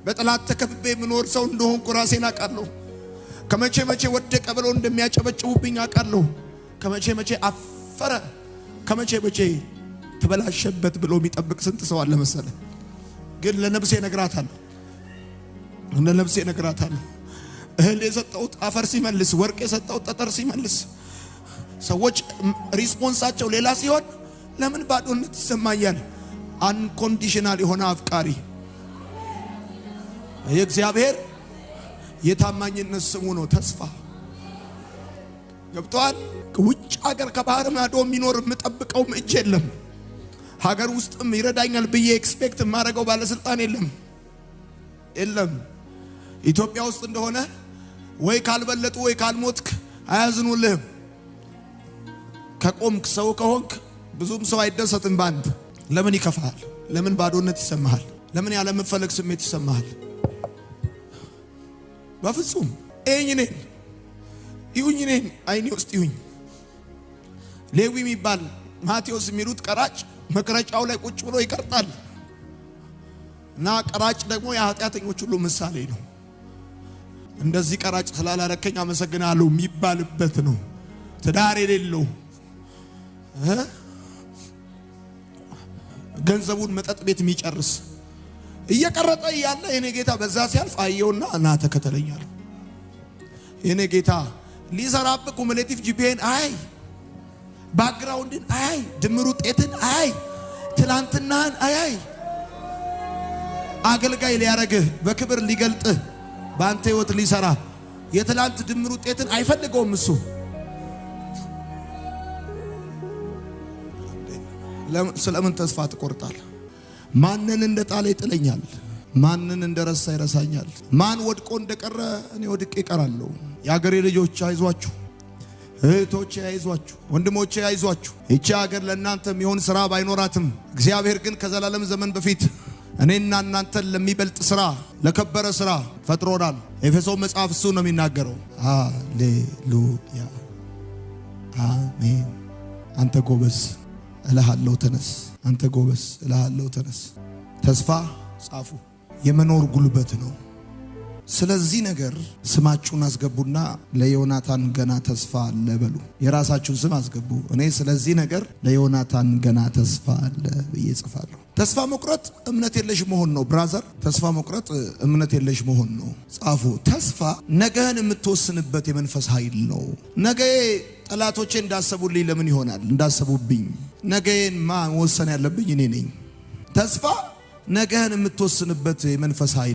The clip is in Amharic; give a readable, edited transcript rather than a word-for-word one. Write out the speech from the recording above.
በጠላት ተከብቤ የምኖር ሰው እንደሆንኩ ራሴን አውቃለሁ። ከመቼ መቼ ወደቀ ብለው እንደሚያጨበጭቡብኝ አውቃለሁ። ከመቼ መቼ አፈረ፣ ከመቼ መቼ ተበላሸበት ብሎ የሚጠብቅ ስንት ሰው አለ መሰለ። ግን ለነፍሴ እነግራታለሁ፣ ለነፍሴ እነግራታለሁ። እህል የሰጠሁት አፈር ሲመልስ፣ ወርቅ የሰጠሁት ጠጠር ሲመልስ፣ ሰዎች response ኣቸው ሌላ ሲሆን ለምን ባዶነት ይሰማኛል? Unconditional የሆነ አፍቃሪ የእግዚአብሔር የታማኝነት ስሙ ነው ተስፋ። ገብተዋል። ውጭ ሀገር ከባህር ማዶ የሚኖር የምጠብቀውም እጅ የለም። ሀገር ውስጥም ይረዳኛል ብዬ expect የማደርገው ባለስልጣን የለም የለም። ኢትዮጵያ ውስጥ እንደሆነ ወይ ካልበለጡ ወይ ካልሞትክ አያዝኑልህም። ከቆምክ ሰው ከሆንክ ብዙም ሰው አይደሰትም ባንተ። ለምን ይከፋሃል? ለምን ባዶነት ይሰማሃል? ለምን ያለመፈለግ ስሜት ይሰማሃል? በፍጹም እኝ እኔን ይሁኝ፣ እኔን አይኔ ውስጥ ይሁኝ። ሌዊ የሚባል ማቴዎስ የሚሉት ቀራጭ መቅረጫው ላይ ቁጭ ብሎ ይቀርጣል። እና ቀራጭ ደግሞ የኃጢአተኞች ሁሉ ምሳሌ ነው። እንደዚህ ቀራጭ ስላላረከኝ አመሰግናለሁ የሚባልበት ነው። ትዳር የሌለው፣ ገንዘቡን መጠጥ ቤት የሚጨርስ እየቀረጠ እያለ የኔ ጌታ በዛ ሲያልፍ አየውና ና ተከተለኝ አለው። የኔ ጌታ ሊሰራብህ cumulative GPA ን አይ፣ background ን አይ፣ ድምር ውጤትን አይ፣ ትላንትናህን አይ፣ አገልጋይ ሊያረግህ፣ በክብር ሊገልጥህ፣ በአንተ ህይወት ሊሰራ የትላንት ድምር ውጤትን አይፈልገውም እሱ። ስለምን ተስፋ ትቆርጣለህ? ማንን እንደ ጣለ ይጥለኛል። ማንን እንደ ረሳ ይረሳኛል። ማን ወድቆ እንደቀረ እኔ ወድቄ እቀራለሁ። የአገሬ ልጆች አይዟችሁ፣ እህቶቼ አይዟችሁ፣ ወንድሞቼ አይዟችሁ። ይቺ ሀገር ለእናንተ የሚሆን ስራ ባይኖራትም እግዚአብሔር ግን ከዘላለም ዘመን በፊት እኔና እናንተን ለሚበልጥ ስራ፣ ለከበረ ስራ ፈጥሮናል። ኤፌሶን መጽሐፍ እሱ ነው የሚናገረው። ሃሌሉያ አሜን። አንተ ጎበዝ እልሃለሁ ተነስ። አንተ ጎበዝ እልሃለሁ ተነስ። ተስፋ ጻፉ፣ የመኖር ጉልበት ነው። ስለዚህ ነገር ስማችሁን አስገቡና ለዮናታን ገና ተስፋ አለ በሉ። የራሳችሁን ስም አስገቡ። እኔ ስለዚህ ነገር ለዮናታን ገና ተስፋ አለ ብዬ ጽፋለሁ። ተስፋ መቁረጥ እምነት የለሽ መሆን ነው brother። ተስፋ መቁረጥ እምነት የለሽ መሆን ነው። ጻፉ። ተስፋ ነገህን የምትወስንበት የመንፈስ ኃይል ነው። ነገ ጠላቶቼ እንዳሰቡልኝ ለምን ይሆናል? እንዳሰቡብኝ ነገዬን መወሰን ያለብኝ እኔ ነኝ። ተስፋ ነገህን የምትወስንበት የመንፈስ ኃይል